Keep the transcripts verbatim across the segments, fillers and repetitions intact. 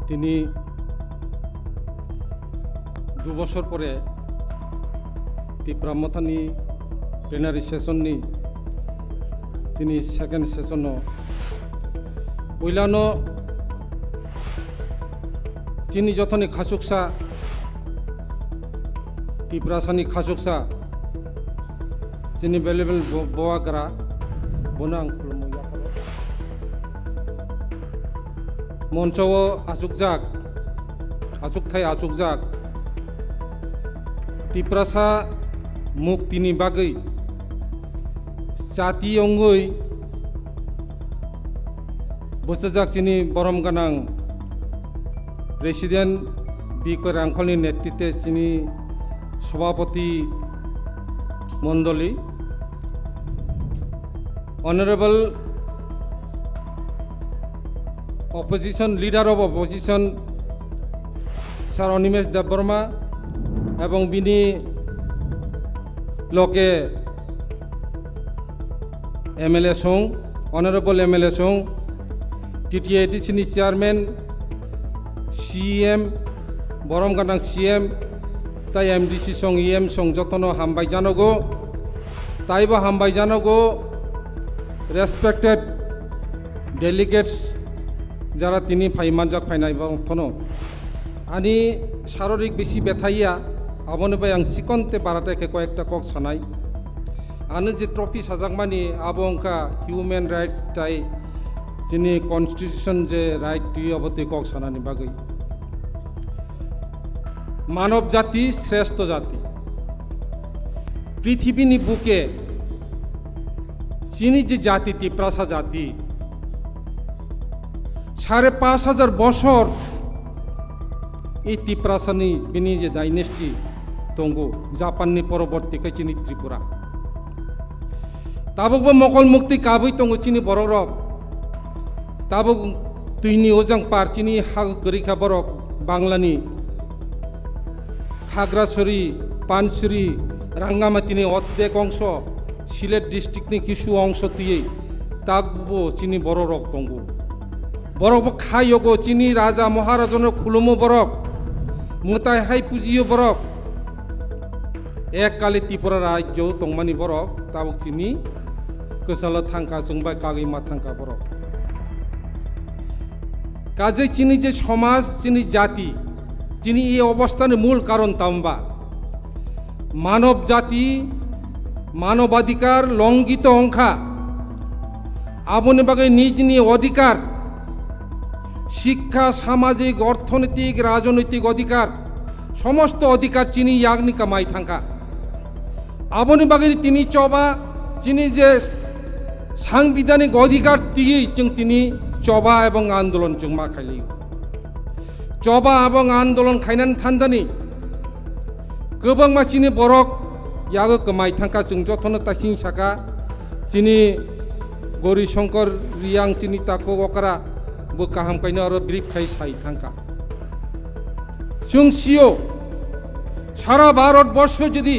Tini du bosor pore Tipra Mothani plenary session ni tini second session no puilano chini jothoni khachuksa, Tiprasani khachuksa, chini valuable bo-, boagra, bono ang khulumwi yapharo. Moncho o achukjak, achukthai achukjak, Tiprasa muktini bagwi chati wngwi bwchajak chini borom gwnang President B. K. Rangkholni netritwe chini Sabhapati Mondoli, Honorable Opposition, Leader of Opposition, Sir Animesh Debbarma, ebong bini loge M L A song, Honorable M L A song, T T A D C ni Chairman, C M, borom gwnang C M, tai M D C song, E M song jotono hambai janogo, taibo hambai janogo, respected delegates, jara tini phai manjak phainai borok thono. Ani sarorik bisi bethaiya, aboni bai ang chikon te barate khe koyekta kok sanai. Ano je trophy sajakmani abo wngkha human rights tai chini constitution je right twi obo twi kok sanani bagwi. Manob jati shrestho jati. Prithibini buke chini je jati Tiprasa jati sare pash hajar bosor. I Tiprasani bini je dynasty tongo, Japanni poroborti khe chini Tripura. Tabukbo mokol mukti kabui tongo chini borok rok. Tabuk twini ojang par chini ha kwrwi kha borok Banglani. Khagrasuri, Pansuri, Rangamatini oddek ongso, Sylhet district ni kisu ongso twiwi tabukbo chini borok rok tongo. Borok bo kha yogo chini raja maharajano khulumo borok, mwtai hai pujiyo borok. Ek kali Tripura rajyo tongmani borok tabuk chini kwchalo thangkha, chwng bai kagwi ma thangkha borok. Kajai chini je somaj, chini jati, chini ei obostani mul karon tamba? Manob jati, manobadhikar longito ongkha. Aboni bagwi nijni odhikar, shikkha, samajik, orthonoitik, rajnoitik odhikar, somosto odhikar chini yakni kamai thangkha. Aboni bagwi tini choba, chini je sangbidanik odhikar twiwi chwng tini choba ebong andolon chwng ma khaili. Choba ebong andolon khainani thandani kwbangma chini borok yago kwmai thangkha, chwng jotono tasing saka, chini Gori Shankar Riyang chini takhuk okra bo kaham kaino aro brief khai sai thangkha. Chwng sio, সারা ভারতবর্ষ যদি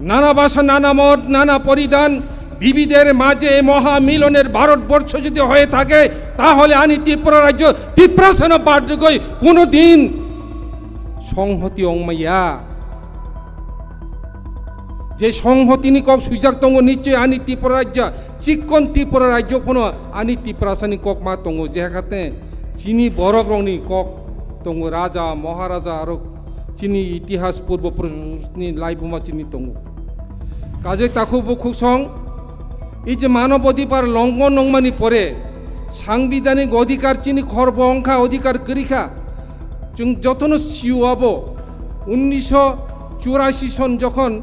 নানা ভাষা, নানা মত, নানা পরিধান, বিবিধের মাঝে মহামিলনের ভারতবর্ষ যদি হয়ে থাকে, তাহলে আমি ত্রিপুরা রাজ্য, ত্রিপুরা সেনা বাদ গই কোনোদিন সংহতি অংমাইয়া। Je songhotini kok swijak tongo, nichoi ani Tripura rajya, chikkon Tripura rajyo phano ani Tiprasani kok ma tongo, je hakate chini borok rokni kok tongo, raja, maharaja, aro chini itihas purbo purushni laibuma chini tongo. Kajek takhuk bukhuk song, ei je manob odhikar longhon wngmani pore, sangbidanik odhikar chini khorbo wngkha, odhikar kwrwikha, chwng jotono sio abo, unnisho churashi son jokhon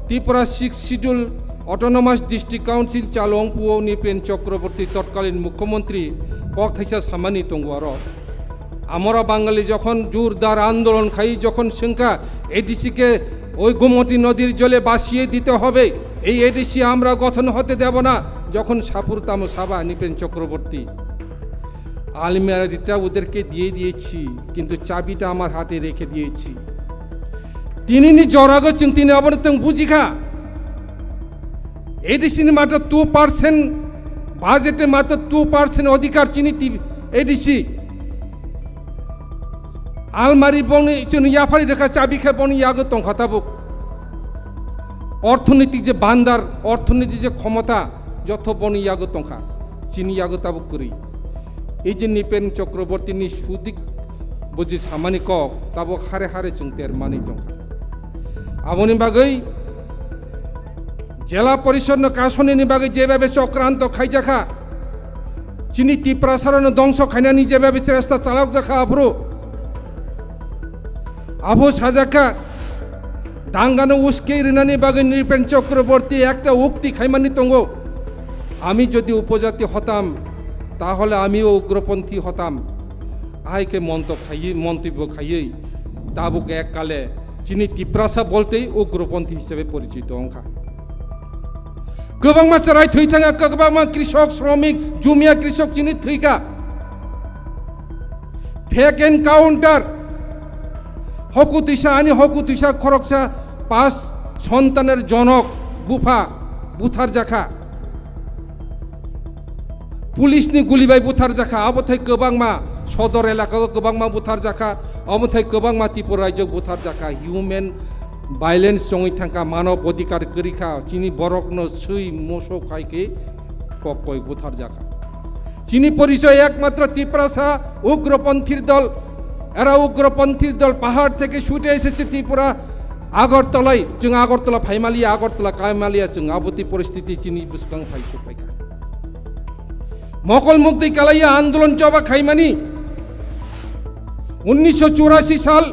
Tripura Sixth Schedule Autonomous District Council chalo wngphuo Nipen Chakraborty totkalin mukhyamantri kok thaisa samani tongo aro. আমরা বাঙালি যখন জোরদার আন্দোলন খাই, যখন শঙ্কা এডিসিকে ওই গোমতী নদীর জলে ভাসিয়ে দিতে হবে, এই এডিসি আমরা গঠন হতে দেব না, যখন সাপুরতাম সাবা নৃপেন চক্রবর্তী, আলমিরাটা ওদেরকে দিয়ে দিয়েছি, কিন্তু চাবিটা আমার হাতে রেখে দিয়েছি। Tinini jorago chwng tini abono tong bujikha. Adc ni matro two percent budget ni matro two percent odhikar chini ti-, adc. Almari boni chini yaphari rwkha, chabi khe boni yago tongkha tabuk. Orthonitik je bandar, orthonitik je khomota, jotho boni yago tongkha, chini yago tabuk kwrwi. Ei je Nipen Chakrabortini sudik buji samani kok, tabuk hare hare chwng termani tongkha. Aboni bagwi Jela Porishodno kasonini bagwi jebabe chokranto khaijakha, chini Tiprasarano dongso khainani jebabe chesta chalokjakha aphuru. Abo sajakha, dangano uske rinani bagwi Nripen Chakraborty ekta ukti khaimani tongo, "আমি যদি উপজাতি হতাম, তাহলে আমিও উগ্রপন্থী হতাম।" Ahai khe monto khaiwi, montobyo khaiwi tabuk ekkale chini Tiprasa boltei ugroponthi hisabe porichito wngkha. Kwbangma chwrai thwi thangkha, kwbangma krishok, sromik, jumia krishok chini thwikha. Fake encounter. Hoku twisa, ani hoku twisa khoroksa pas sontaner jonok bupha butharjakha. Police ni guli bai butharjakha, abo thai kwbangma sodor elaka o kwbangma butharjakha, abo thai kwbangma Tripura rajyo butharjakha. Human violence chongwi thangkha, manob odhikar kwrwikha, chini borokno swi moso khai khe kokkoi butharjakha. Chini porichoy ekmatro Tiprasa ugroponthir dol, era ugroponthir dol pahar theke chute esechhe Tripura Agartalai, chwng Agartala phaimaliya, Agartala kaimalia, chwng aboti poristiti chini bwskang phai sokphaikha. Mokol mukti kalaiya andolon choba khaimani unnisho churasi sal,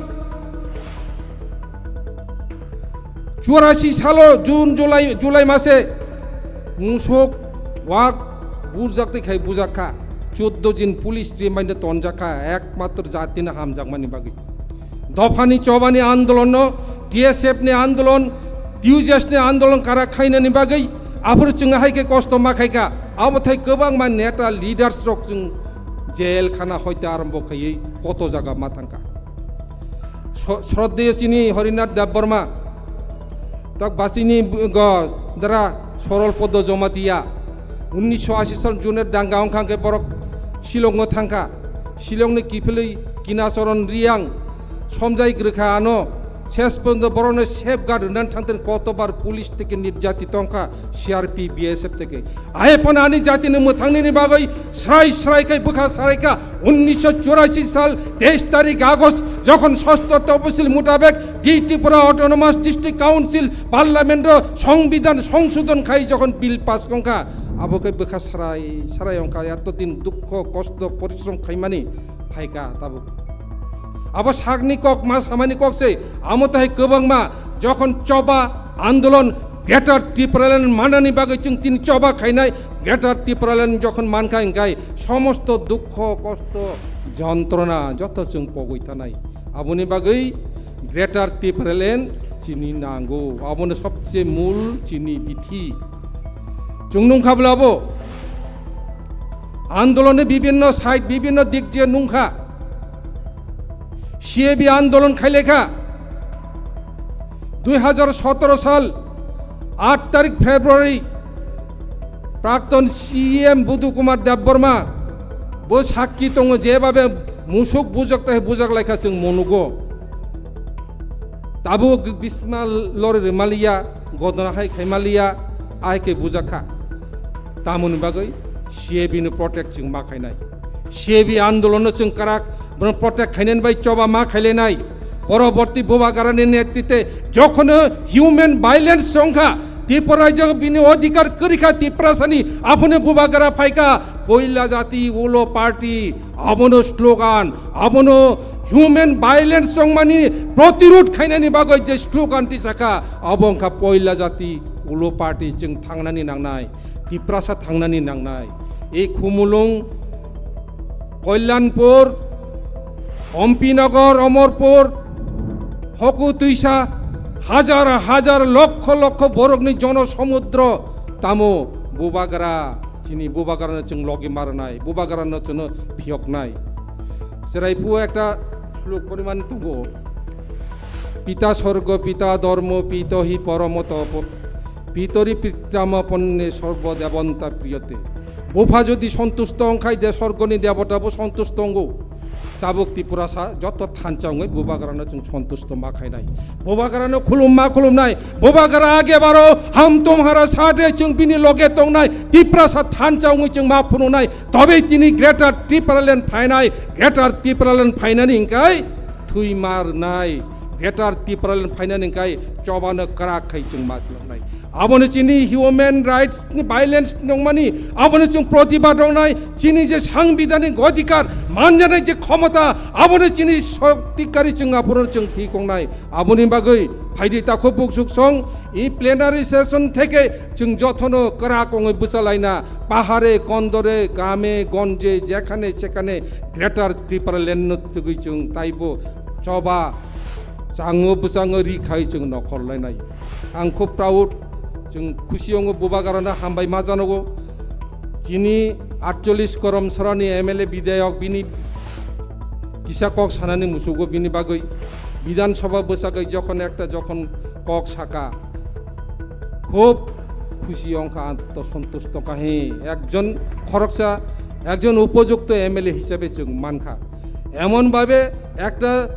churasi salo June, July, July mase musuk wak burjak tei khai bujakha. Choddo din police remind tonjakha, ekmatro jatino hamjakmani bagwi. Dophani chobani andolonno, T S F ni andolon, T U J S ni andolon karak khainani bagwi aphuru chwng hai khe kosto ma khaikha. Abo thai kwbangma neta leaders rok chwng jail khana hoite arombo khaiwi koto jaga ma thangkha. Sro-, Shraddheyo chini Harinath Debbarma, tak bachini bu-, go dara Sorol Podo Jamatia, unnisho ashi sal June danga wngkha khe borok Shillong no thangkha. Shillong ni kiphilwi Kinacharan Reang somjai gwrwkha ano. Ses porjonto borokno safeguard rwnani thangtani kotobar police theke nirjati tongkha, C R P, B S F theke. Ahe phano ani jatini mwthangnini bagwi srai srai khai bwkha saraikha. Unnisho churasi sal teis tarik August jokhon sosto toposil mutabek D Tripura Autonomous District Council Parliament o Songbidan songsodon khai jokhon bill pass wngkha, abo khe bwkha sarai sarai wngkha, eto din dukho kosto porishrom khaimani phaikha tabuk. Abo sakni kok ma samani kok se, amo tahai kwbangma jokhon choba andolon Greater Tipraland manani bagwi chwng tini choba khainai, Greater Tipraland jokhon mankha hwnkhe somosto dukho kosto jontrona joto chwng pogwi thanai. Aboni bagwi Greater Tipraland chini nango. Abono sobse mul chini bithi. Chwng nungkha bwlabo andoloni bibinno side, bibinno dik je nungkha. C A B andolon khailekha. Dui hajar sotoro sal aat tarik February, prakton C M Budhu Kumar Debbarma bo sakki tongo, jebabe musuk bujak tai bujak laikha chwng monugo. Tabuk bisma lori rwmaliya, godona hai khaimaliya, ai khe bujakha. Tamoni bagwi C A B no protect chwng ma khainai. C A B andolon no chwng karak, bono protect khainani bai choba ma khailainai. Poroborti Bubagrani netrite jokhono human violence chongkha, Tripura rajyo bini odhikar kwrwikha Tiprasani, aphone Bubagra phaikha, poila jati ulo party, abono slogan, abono human violence chongmani protirod khainani bagwi je slogan tisakha, abo wngkha poila jati ulo party chwng thangnani nangnai. Tiprasa thangnani nangnai. Ei Khumulwng, Kalyanpur, Ompinagar, Omorpur, Hoku Twisa, hajar hajar, lokho lokho borokni jono somudro tamo Bubagra, chini Bubagrano chwng logi marnai, Bubagrano chwngno phiyoknai. Chwrai phuo ekta slok porimani tongo. পিতা স্বর্গ, পিতা ধর্ম, পিত হি পরম তপ, পিতরি পিতৃমাপন্নে সর্বদেবন্তা প্রিয়তে। Bupha jodi sontusto wngkhai de sorgoni debota bo sontusto wngo. Tabuk Tiprasa joto thansa wngwi Bubagrano chwng sontusto ma khainai. Bubagrano khulum ma khulumnai. Bubagra age baro hum tumhara saath hai, chwng bini loge tongnai. Tiprasa thansa wngwi chwng ma phunuknai. Tobe tini Greater Tipraland phainai. Greater Tipraland phainani hwnkhe thwi ma rwnai. Greater Tipraland phainani hwnkhe chobano kwrak khai chwng ma khulumnai. Abono chini human rights ni violence nongmani, abono chwng protibad wngnai, chini je sangbidhanik odhikar manjanai je khomota, abono chini shokti kari chwng abono chwng thik wngnai. Aboni bagwi phaidi takhuk buksuk song, e plenary session theke chwng jotono kwrak wngwi bwsalaina, pahare, kondore, game, gonje, jekhane sekhane Greater Tipraland no tugwi chwng taibo choba chango bwchango ri khai chwng nokhor lainai. Ang khub proud, chwng khusi wngo, Bubagrano hambai ma janogo. Chini atchollish korom sorani M L A bidhayok bini kisa kok sanani musugo bini bagwi Bidhan Sabha bwsagwi jokhon ekta jokhon kok saka, khub khusi wngkha, ang to sontusto kha he. Ekjon khoroksa, ekjon upojukto M L A hisabe chwng mankha. Emon bhabe ekta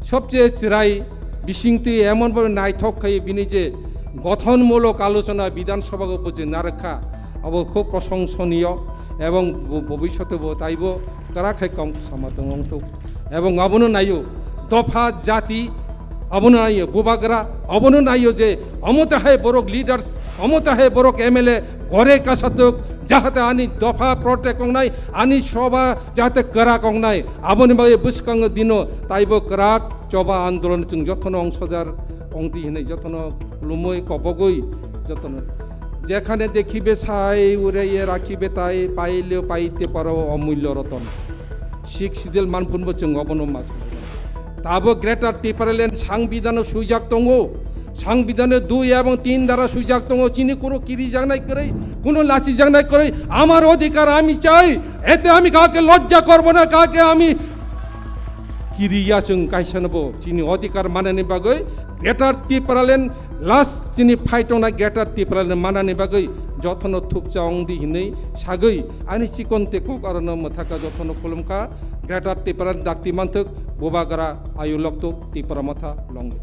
sobcheye chwrai bisingtwi emon bhabe naithok khai bini je gothonmulok alochona Bidhan Sabha o bo je narwkha, abo khub proshongsoniyo ebong bo-, bobishote bo taibo kwrak khai kok sama tong wngthok. Ebong abono naio dopha jati, abono naio Bubagra, abono naio je omo tahai borok leaders, omo tahai borok M L A gore kasatok, jahate ani dopha protect wngnai, ani soba jahate kwrak wngnai. Aboni bagwi bwskango dino taibo kwrak choba andolon chwng jotono ongsodar wngdi hinwi jotono khulumwi kobogwi jotono. Jekhane dekhibe sai, ureye rakhibe tai, paile paite paro omulyo roton. Sixth Schedule manphunbo chwng obono ma sanai. Tabo Greater Tipraland sangbidhano swijak tongo. Sangbidhano dui ebong tin dara swijak tongo. Chini kunu kirijaknai kwrwi, kunu lachijaknai kwrwi. Amar odhikar ami chai. Ete ami kake lojja korbo na, kake ami kiriya chwng kaisa no bo chini odhikar manani bagwi Greater Tipraland last chini fight tongnai Greater Tipraland manani bagwi jotono thupcha wngdi hinwi sagwi ani chikon te kok arono mwthaka jotono khulumkha. Greater Tipraland dakti manthok Bubagra ayu loktok Tipra Motha Longri.